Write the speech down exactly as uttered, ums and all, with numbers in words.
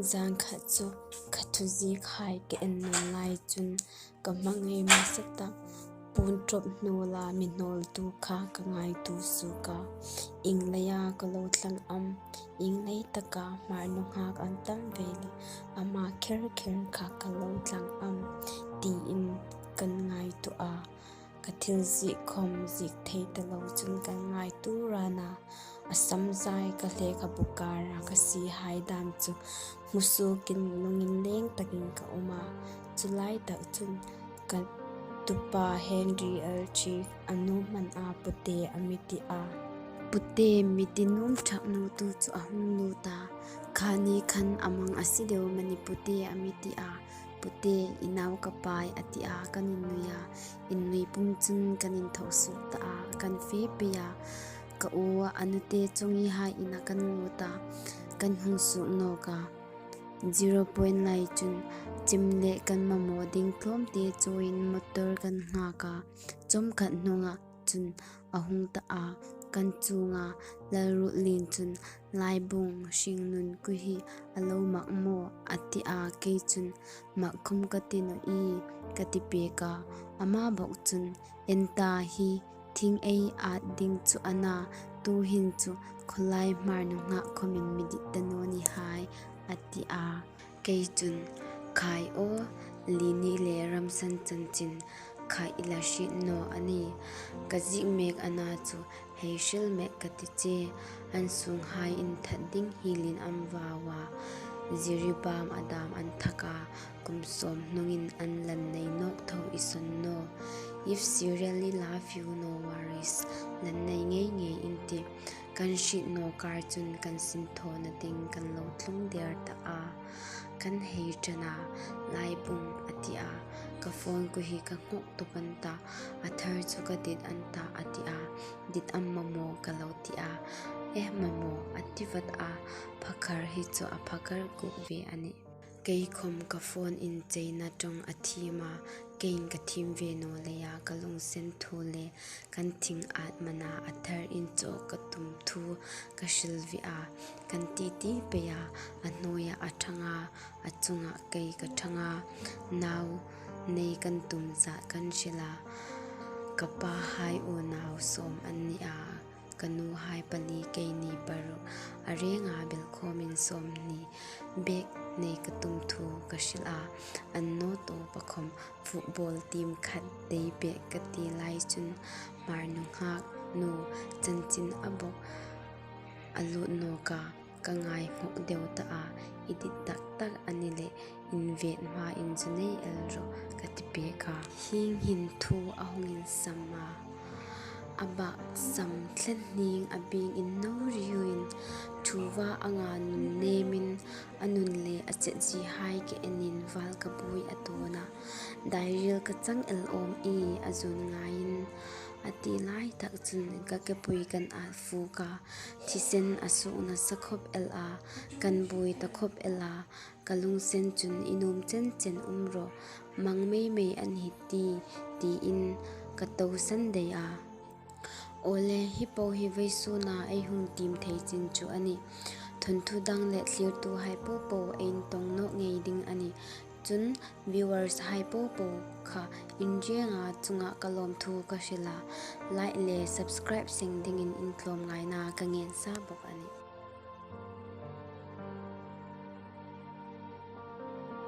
Zan khat chu ka thuziek hai ka en nawn lai chun ka hmangai hmasa tak, puon ṭawp hnawl a mi hnawltu kha ka ngaituo suok a. Ieng leia ka lo tlang am, ieng lei taka Hmar nunghak an tam ve le ama kher kher kha ka lo tlang am, tiin kan ngaituo a. Ka thil ziek khom ziek thei ta lo chun kan ngaituo ran a. A sam zai ka hle ka bukara ka sie hai dam chu hmu suokin lungin leng takin ka um a. Chu lai tak chun ka tupa Henry L G a nu hmana Pute a mi ti a. Pute mi ti nuom ṭhak nu tu chu a hung lut a. Kha ni khan a mang a si deu mani Pute a mi ti a. Pute, i nau ka pai, a ti a, kan innui a. Innui pum chun kan intho suok ta a, kan fe pei a. Ka u a nute chungi hai ina kan lut a, kan hung suok nawk a. Zero point lai chun chim le kan mamaw ding tlawmte chuin motor kan nghak a. Chawmkhat hnunga chun a hung ta a, kan chunga Lalruotlien chun, "Laibung, Hringnun kuhi a lo mak maw?" a ti a, kei chun, "Mak khom ka ti naw i," ka ti pek a. Ama bok chun, "En ta, hi thing ei at ding chu a na, tuhin chu khawlai Hmar nunghak khomin mi dit ta naw ni hai," a ti a. Kei chun, "Khai aw, Lini le Ramsan chanchin kha i la hriet naw a ni? Ka ziek mek a na chu hei hril mek ka ti che, an sunghai inthat ding hi lien am vau a, Jiribam a dam an thak a, kum sawm hnungin an lan nei nawk tho i sawn naw. If she really love you, no worries, lan nei ngei ngei in tih." Kan hriet naw kar chun kan sinthawna ding kan lo tlung der ta a. Kan hei ṭan a, "Laibung," a ti a, "Ka phone kuhi ka nghawk tup an ta, a thar chu ka dit an ta," a ti a, "Dit am mamaw?" ka lo ti a. "Eh, mamaw," a ti vat a, phakhar hi chu a phakhar guk ve a nih. Kei khom ka phone incheina ṭawng a thiem a, keiin ka thiem ve naw leia ka lungsen thu le kan thing at mana a thar inchawk ka tum thu ka hril ve a. Kan titi pei a, a hnuoia a ṭhang a, a chunga kei ka ṭhang a, nau nei kan tum zat kan hril a. Ka pa hai unau sawm an ni a, ka nu hai pali, keini paruk, a renga bel khawmin sawmhni bek nei ka tum thu ka hril a. An naw tawpa khom football team khat dei bek ka ti lai chun, Hmar nunghak nu chanchin a bok a lut nawk a, ka ngai hmawk deu ta a, "I dit tak tak a ni leh, in vet hmain zu nei el rawh," ka ti pek a. Hieng hin thu a hung insam a, a bak sam thlen hning a bing inno riuin, thuva anga nun nemin, a nun le a chetzie hai ka enin val ka buoi a dawn a. Dairil ka chang el awm i, a zun ngaiin, a ti lai tak chun ka kepui kan at fuk a, thisen a suk nasa khop el a, kan buoi ta khop el a, ka lungsen chun, "I nuom chen chen um rawh, mang mei mei a ni ti," tiin ka tosan dai a. Awle, hi po hi vawisuna ei hung tiem thei chin chu a nih. Thawnthu dang le thlirtuhai popo ei intong nawk ngei ding a nih. Chun viewers hai popo kha in rienga chunga ka lawmthu ka hril a, like le subscribe seng dingin in tlawmngaina ka ngen sa bok a nih.